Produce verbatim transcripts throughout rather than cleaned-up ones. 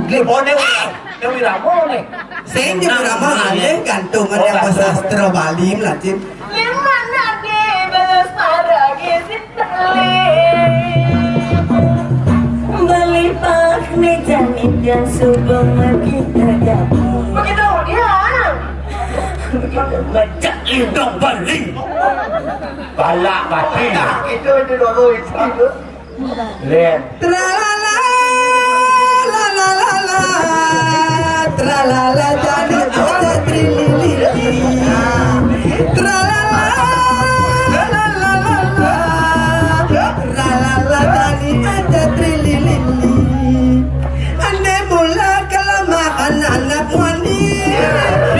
Lha, bone, Dewi Rama ne. Sing Dewi Rama alih gantungan yang sastra Bali, Melatin. Lima nadi belas para gizi teli. Beli pak meja meja subeng lagi terjadi. Begitu dia. Begitu. Becek indung Bali. Balak batin. Nah, itu, itu dulu, itu, itu. Lihat. Tralala, la la la la, tralala jadi ada trilili. Tralala, la la la la, tralala jadi ada trilili. Ane mula kelemahan anak wani,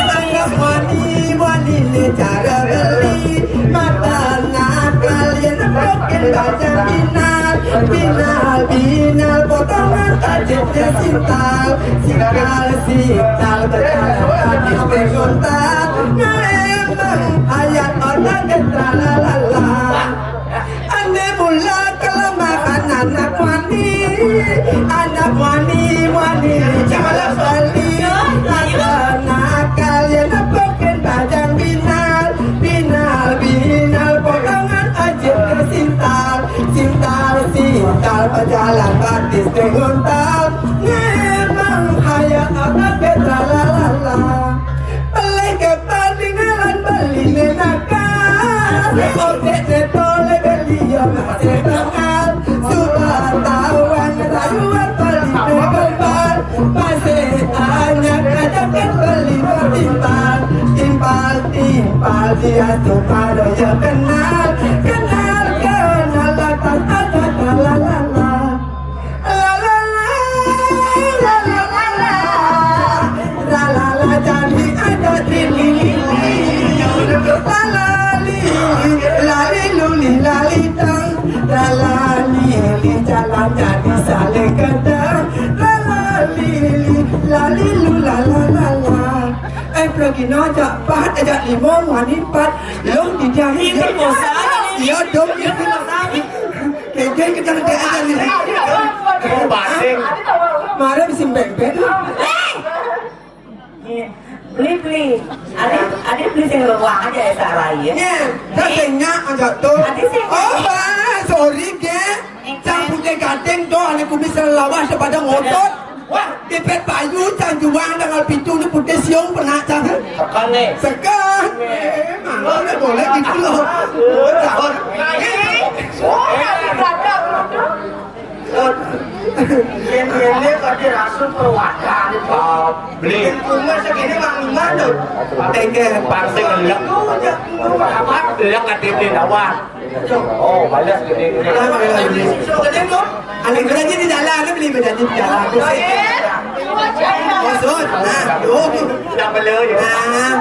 anak wani, wani ne cara beli. Mata nakal yen pokin bajang binal, binal, binal, potongan tajuknya sintal, sintal, sintal, berjalan habis mengontak. Nah, emang ayat otak gentar, la la la. Ane mula kelemahan anak wani, anak wani, wani cara beli. Nakal, nakal, ya nepukin bajang binal, binal, binal, potongan aja sintal, sintal, sintal, pejalan batis dengontal. Ngemang hayat apa petra, la la la. Pelih ke paningalan beli ne nakal. Ojek ne tole beli yo masih nakal. Sudah tawang rayuan beli ne kembal. Masih anyar kajakan beli ne timpal. Timpal, timpal dia tu pada ya kenal. Kenal, kenal, la la la la. La la la, la la la la. La la la, jadi ada trilili. La la li, la li lu li, la li tang. La la li li, jalan jadi saling ketang. La la li li, la li lu, la la la la. Eh, pergi no, ajak pat, ajak limo, wani pat. Long di jahi. Itu bosan. Iya dong, itu bosan. Kejeng kita nanti aja nih. Oh, banding. Mari bisa beng-beng. Beli, beli. Adik, adik beli sing ruang aja ya, Sarai, ya. Nya, dah tengah aja tuh. Adik sing. Oh, bah, sorry, ge. Cang putih gading tuh, anak kumis lawas pada ngotot. Wah, dipet payu, cang juang tanggal pitu ni putih siung pernah, cang. Sekan ni. Sekan. Eh, mana boleh gitu loh. Oh, cang. Ini, oh, ya, ada. Yen-yen kok dirasuk perwakilan. Ah, beli. Yen kumis segini Mang Iman tuh. Tengke. Parsing elek. Apa? Elek K T P lawan. Oh, balas gede. Gede tuh. Anak berarti di jalan, anak beli berarti di jalan. Maksud, nah, tuh. Yang beli. Nah,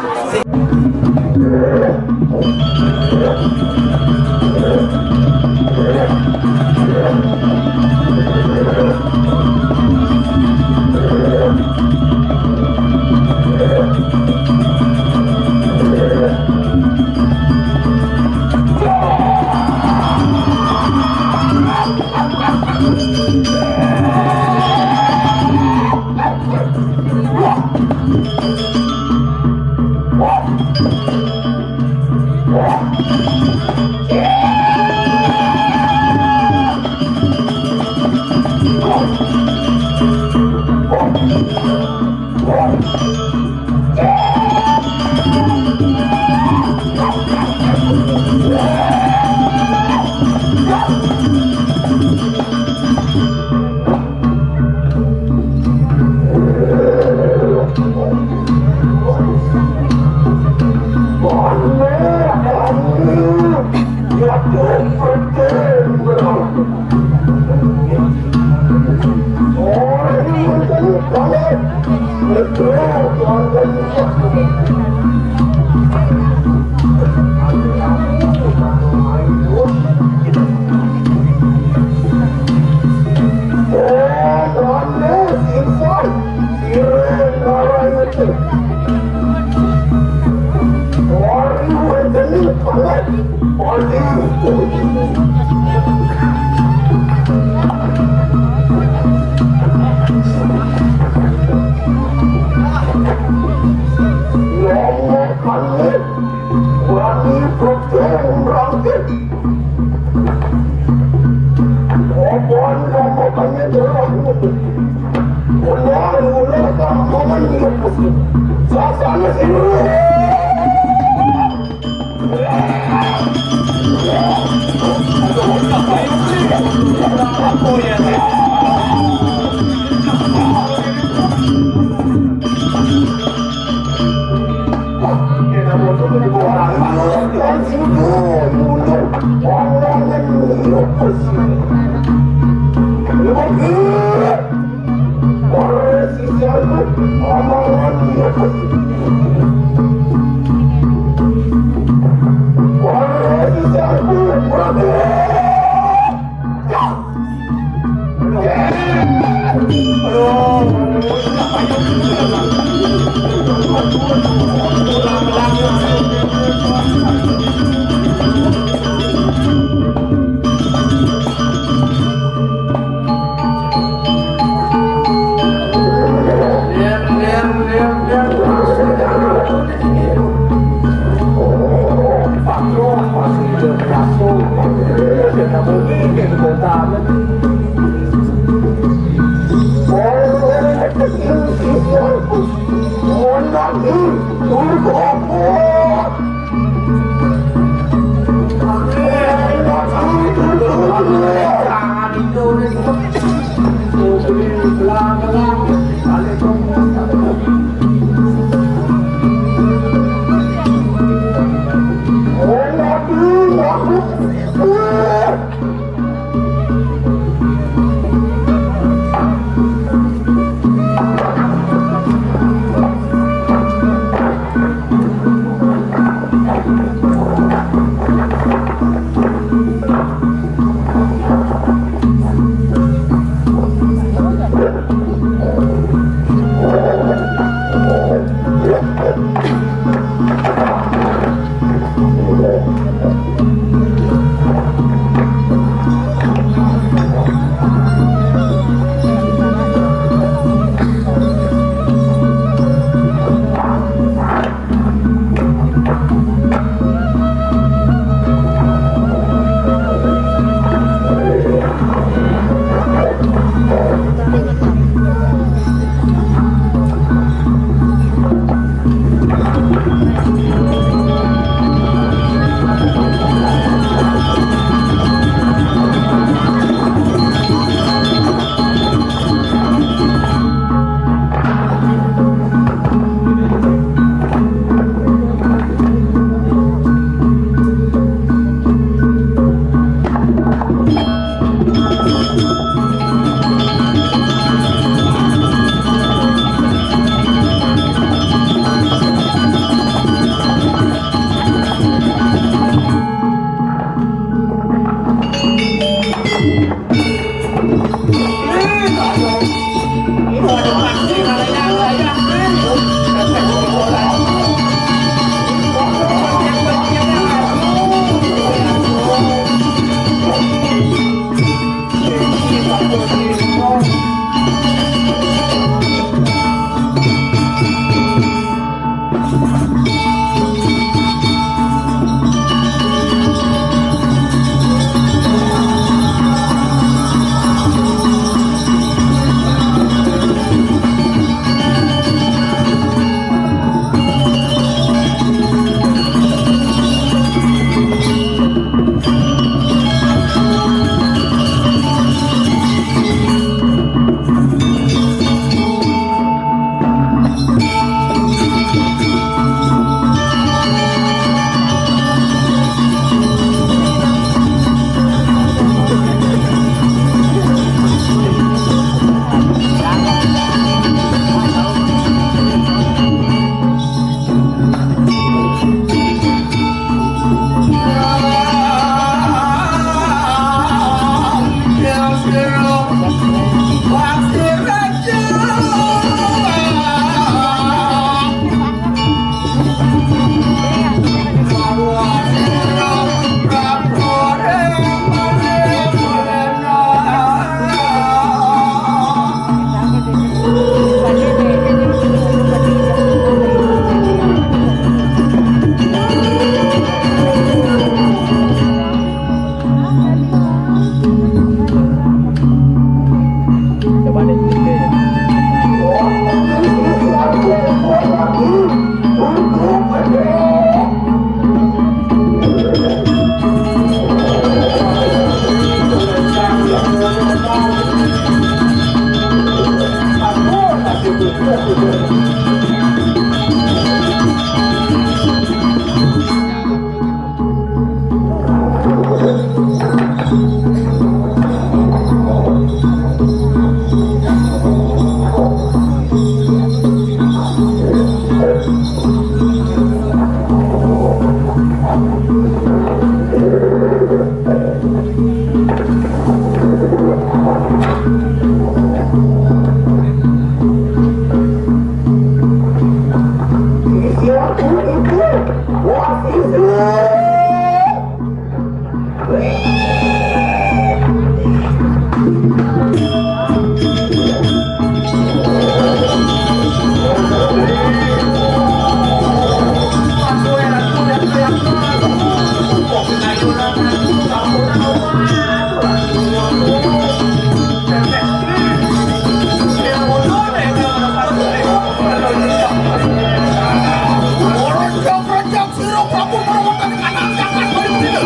Sira Prabu Marwata ning kanang jagat Bali Purina.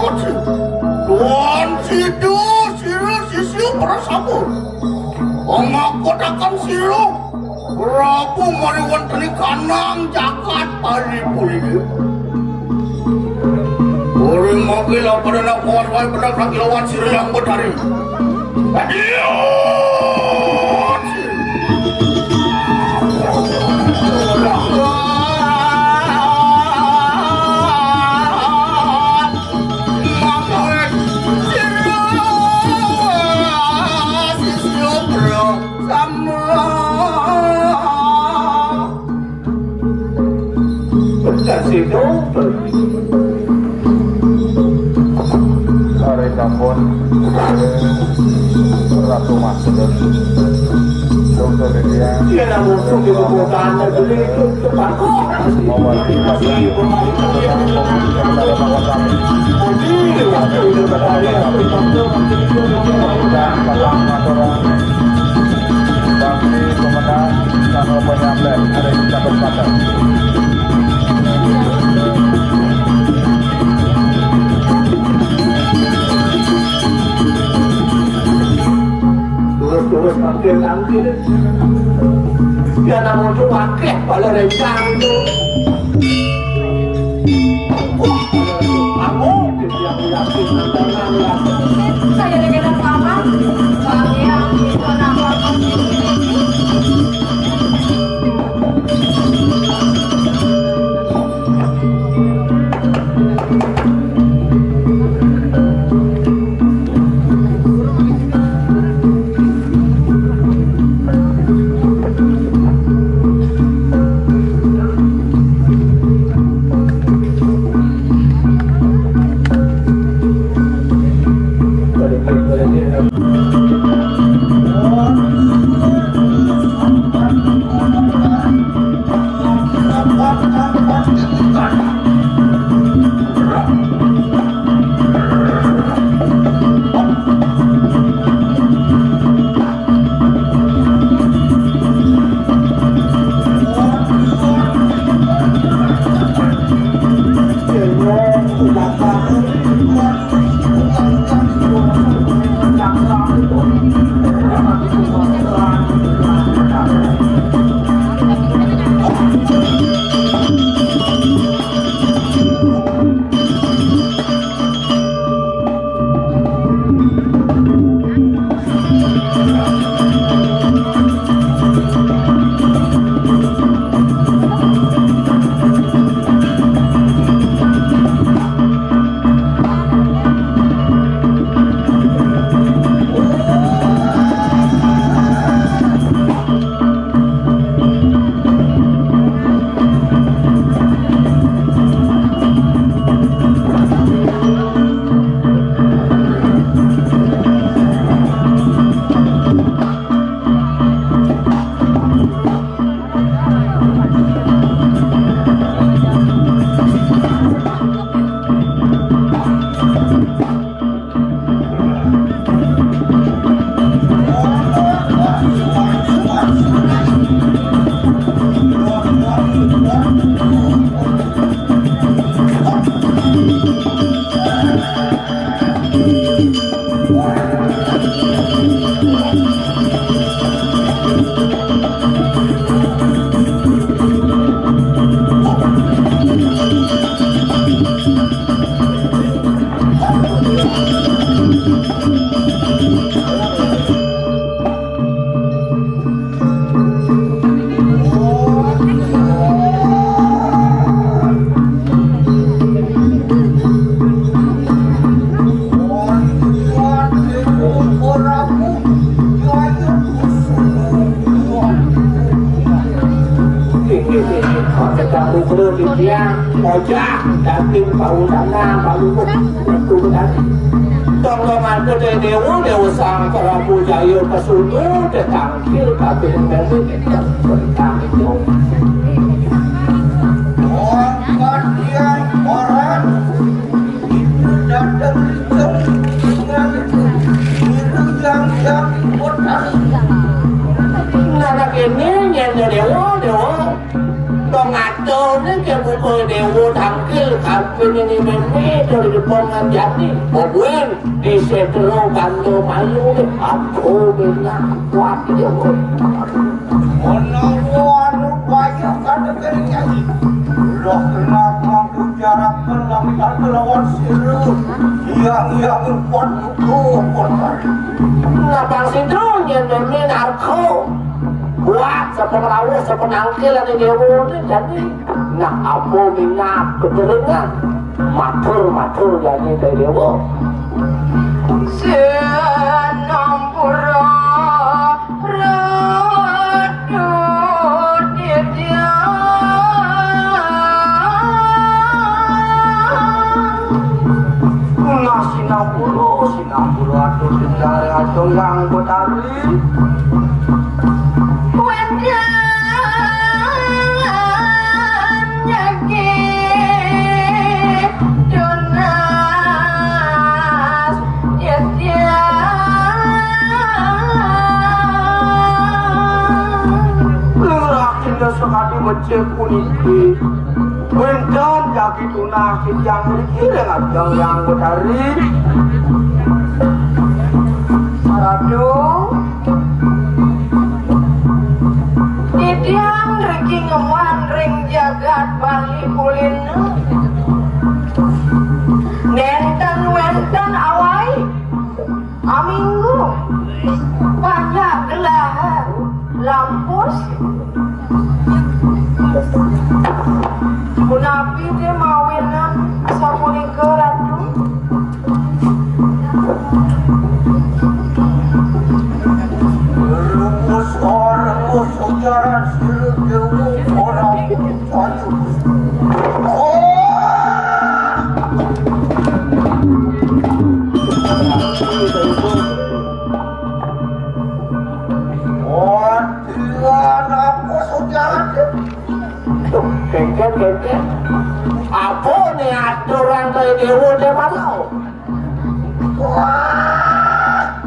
Waduh. Tuan sida sira sisya para sampun. Ngakotaken sira Prabu Mariwantani kanang jagat Bali Purina. Uri mangke lapadan kuat wae bener kaki lawan sira yang betari. Adiyo! Kasih double. Hari sampun. Ratu Mas Sugeng. Dokter Lydia. Iya, namun itu di kekuatan negeri itu cepat kok. Mawali. Iya, pemain. Jadi, waktu itu berlari, aku. Dan Bapak Matoran. Bangsi pemenang, tanggal penyampai, ada yang catat pakai. Terus-terus makin nangkil. Ya, namun itu pakai, pada rencang itu. Saya dengar apa? Bang yang itu nampak. Putra titiang, ojah, daging paudanan, baluh, metu tadi. Tonggongan Ida Déwa, Déwa Sang Prabu Jaya Kesuna, tetangkil kabéh mèmé tentang itu. Angkat yang orang itu datang itu dengan itu yang yang kota. Nah, kéné nyén Déwa, Déwa. Tong atoné ké buka Déwa tangkil, kampéné mèmé dari depan ngan jati. Obén di Sétra Banda Mayu, aku bina kuat Déwa. Menawa anu baya kada kering nyai. Loh, kenapa aku jarak menang tak lawan siru? Yang yang kuat itu kuat. Ngapa situ nyén mèmé narko? Kuat, sapengrauh, sapenangkil ané Déwa né jani. Nah, apa minat keturunan? Matur, matur jani ka Déwa. Sinampura Ratu Titiang. Nah, sinampura, sinampura atur Titiang Ratu Hyang Betari. Wénten jagi tunas titiang. Lurah Indah sakadi becik puniki. Wénten jagi tunas titiang mriki ring Ajeng Hyang Betari. Ratu, titiang mriki ngemban ring jagat Bali Kulina. Nénten wénten awai aminggu panjak gelah lampus. Punapi té mawinan sapunika, Ratu? Rumus ora ujaran sira dewa ora percaya. Oh! Oh, Tuhan, apa saudara? Tuh, kéngkén, kéngkén. Apa né aturan kaya déwa té malu? Wah!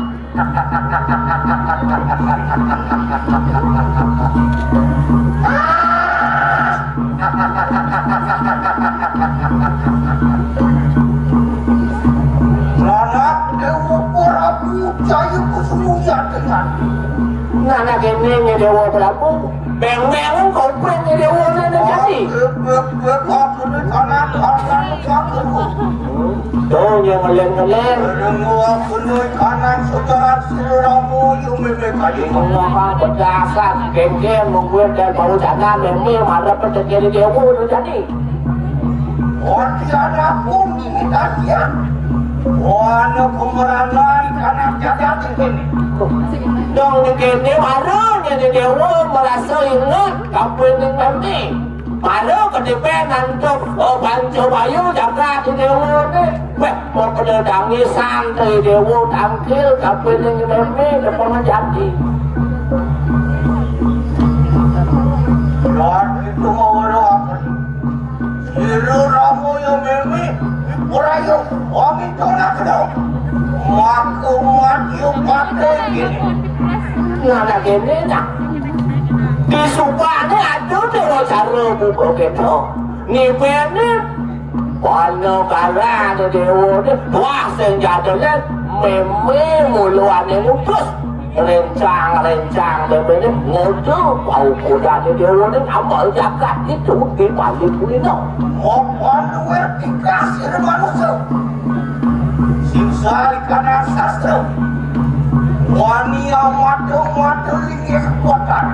Lanak Déwa Prabu Jaya Kusuma yaténan. Nah, nah, kéné Nyai Déwa Prabu. Béng-béng komplit Nyai Déwa né, né jati. Bek, bek, bek, aku né kanan, kanan, kanan. Tuh, yang ngeléng-ngeléng. Aku né kanan, saudara Sri Ramu, yuk, mimik aja. Mengapa berdasar, kéngkén, mengkuit, dan bau jangan, mimik, marep, pencet Déwa, né jati. Ora ana pun dadi tatian. Ora ana pemeranan kana jagat kéné. Dong di kéné mara nyai Déwa merasa inget kapining mami. Mara kedipen antuk, oh, Panca Bayu jagat Déwa né. Wéh, mau kena dangisan teh Déwa tangkil kapining mami depan jati. Lord itu mau apa? Sira Rama ya meme, ora ya, wong itu nak do. Maka mati pate kene. Nah, nah, kene, nah. Disupane aduh, dewa cara buka keto. Nipene, ana karane dewa ne, wah, sing jadone, meme muluane ngutus. Rencang-rencang bebene ngodo bau kodane dewa ning ambal jagat itu di Bali kulino. Mopan luwih dikasih manusia. Sing sari kana sastra. Wani amado-mado linggih kotor.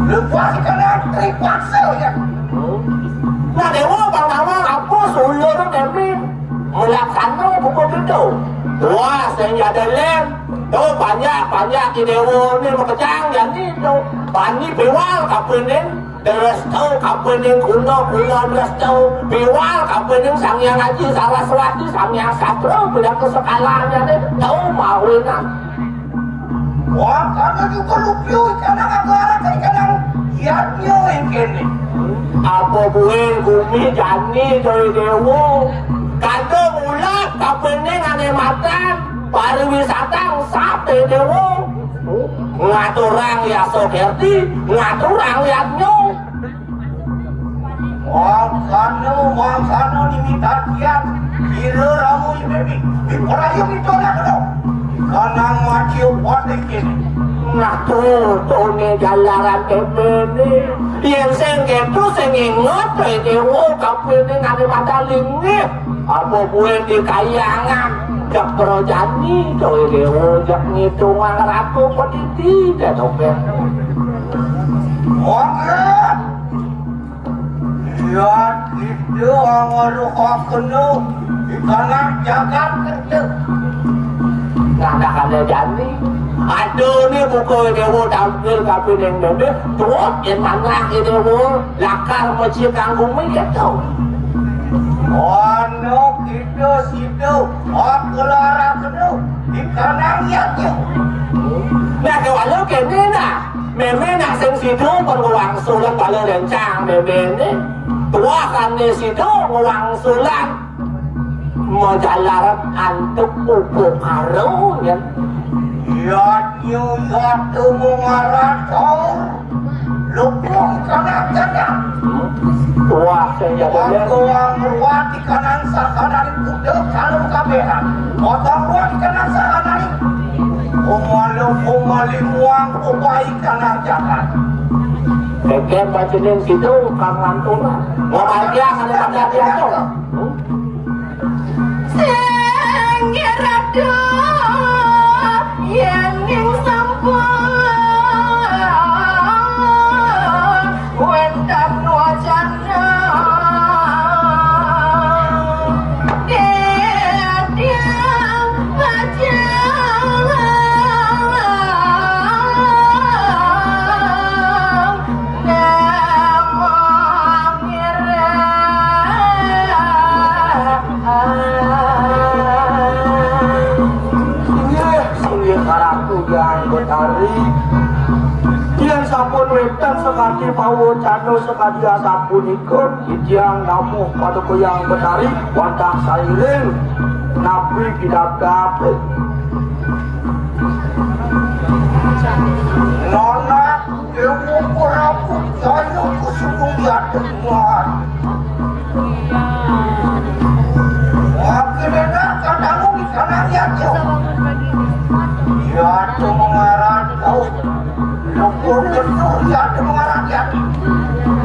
Lepas kana tripaksa ya. Nah, dewa bang awal apa suyur demin. Mulaksana buka pintu. Wah, sing jadone. Tuh, panjak, panjak, ki dewa ni makejang jani tuh. Bani piwal kapene. Drestu kapining kuna, kuna drestu. Biwal kapining Sang Hyang Aji Saraswati, Sang Hyang Satru, pinaka sekalané, tau mawinan. Wah, kana juga lupyu, kana ngagarakan, kana yadnya kéné. Apa buin gumi jani, Jaya Déwa? Kada mulat kapining ané matan, pariwisata sapé, Déwa. Ngaturang yasa kerti, ngaturang yadnya. Mangkana, mangkana nimitan tiang, ira ramu ibebi, diperayung itu anak tu. Kanang mati upat ikin. Nah, tu, tu ni jalaran kepene. Yén sing kéto sing inget, Déwa, kapining ané matan linggih. Apa buin di kayangan, jak prajani, Jaya Déwa, jak ngitungang ratu padidi, dadi oké. Oké. Lihat itu, anggaruhakna di kanang jagat kerja. Nah, nah, kada jani. Aduh, ni buka Déwa tampil kapining mémé, tuh, yén manah Déwa. Lakar mecik kang gumi kéto. Anu kita situ, aku lara kenu, di kanang yadnya. Nah, kéwala kéné nah, mémé nak sing situ berwangsulan bala rencang mémé né. Tuah kané situ ngwangsulan. Majalaran antuk upakara, ya. Yadnya yatu mangaratur, lupung kanang jagat. Wah, sing jaga, ya. Mangko angruati kanang sakananing kuda kalung kabéhan. Potong ruati kanang sakananing. Umalu, umali muang upai kanang jagat. Kékén pacining situ kang lantunan. Ngomong aja, ada pada dia tuh. Sing rada yéning sampun wénten wacana titiang pacang Inggih, inggih, Ratu Hyang Betari. Yén sampun wénten sakadi pawacana sakadi asapunika, titiang namuh paduka Hyang Betari, wantah sairing napi pidabdab. Nona Déwa Prabu Jaya Kusuma Yadéwa. Wakéné katamu di sana ya, Cok. Yadéwa mangaran kau. Lembur betul Yadéwa mangaran ya.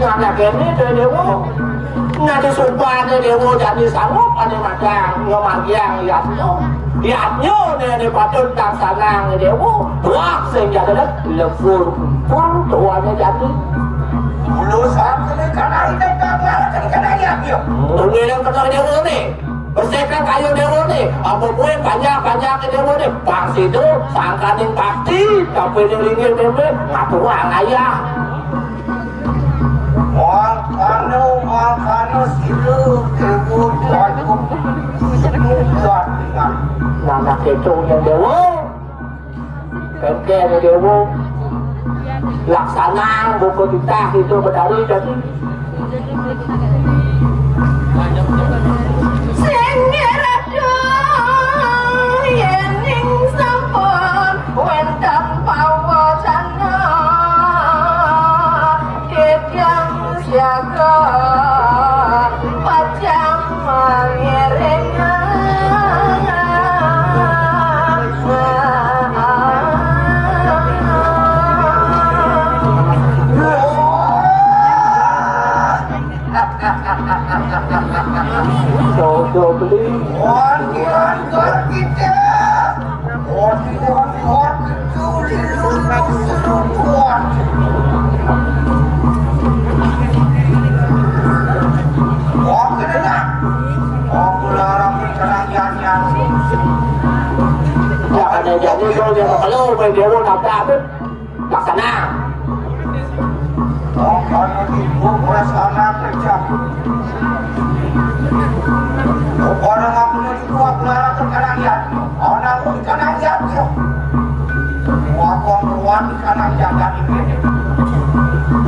Nyana kéné, Déwa. Nah, disumpah Déwa jani sanggup ané magang ngamargiang yadnya. Yadnya né, né patut laksanang Déwa. Wah, sing jadéna lebur pur tuané jani. Mula saat ini kana ida bakal kana yadnya. Tunggu yang kenal Déwa né. Bersihkan kayu Déwa né. Apa buin panjang-panjang Déwa né. Pang situ, sangkaning bakti, tapi di linggih mémé, ngaturang ayah. Mangkana, mangkana sira Déwa Jaya. Nah, nah, kéto nya Déwa. Kénkén Déwa. Laksanang buka titah itu Betari tadi. Sing ratu yéning sampun wénten pawacana. Titiang siaga pacang mangiring. Dodo beli. Wan, wan, wan, kita. Ya, ada jadi kalau dia kalau main dia mau nabrak tu, tak kena. Ibu ora salah kerja. Ora ngaku ning kuat lara terkadang ya. Ana pun kadang ya. Wakon ruan kadang jaga di kene.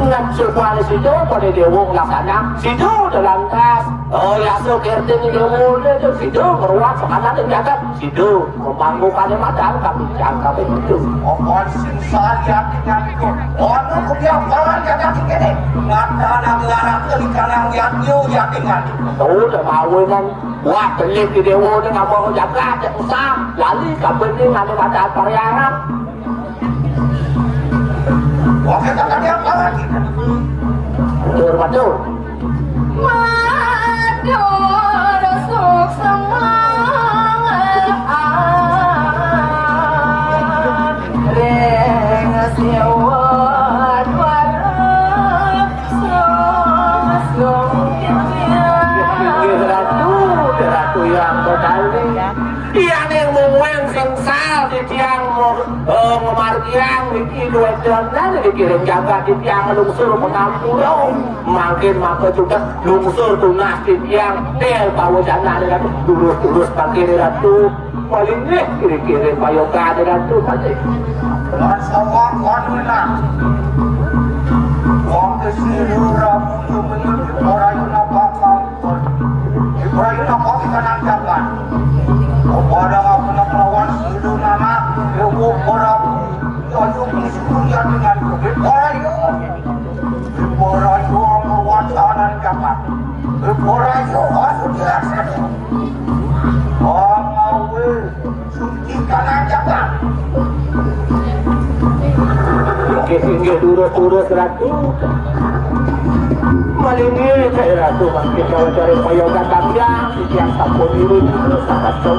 Ngan sebal situ pada dewa laksana. Situ dalam tas. Oh, ya so kerti ni dewa ni tu. Situ ruan sekarang ni jaga. Situ, pemangku kalimat dalam kami jangka begitu. Opan sing salah yakin aku. Ono kebiasaan kata kene. Ngata nang larang ke di kanang yatio yakin ngati. Tahu dah mawinan. Wah, pelik di dewa ni ngapa jaga cek usah. Lali kabel ni ngani mata pariarap. Wah, kata kalian apa lagi? Betul, betul. Matur suksma ring siwat wara sungsung. Inggih Ratu, Ratu yang berkali. Tiang yang mung wéng sing sal di tiang mo-, eh, ngemargiang niki duwé jalan niki ring jagat di tiang lungsur pangampura. Mangkin maka juga lungsur tunas di tiang tel pawajana Ratu, durus-durus mangkin Ratu. Paling nggih kiri-kiri payoga Ratu pati. Lan sawang wanuna. Wong kesilu rabu mengerti ora yuna bakal. Ibrahim apa kita nang jagat. Pada aku nak lawan silu nana. Ewo ora. Ayo kesilu ya dengan Ibrahim. Ibrahim meruan tanah jagat. Ibrahim aku tidak. Angawe. Inggih, inggih, durus, durus, Ratu. Malih inggih, Ratu, mangkin kawedare payoga tangkiang, titiang sampun iring, durus, sampun.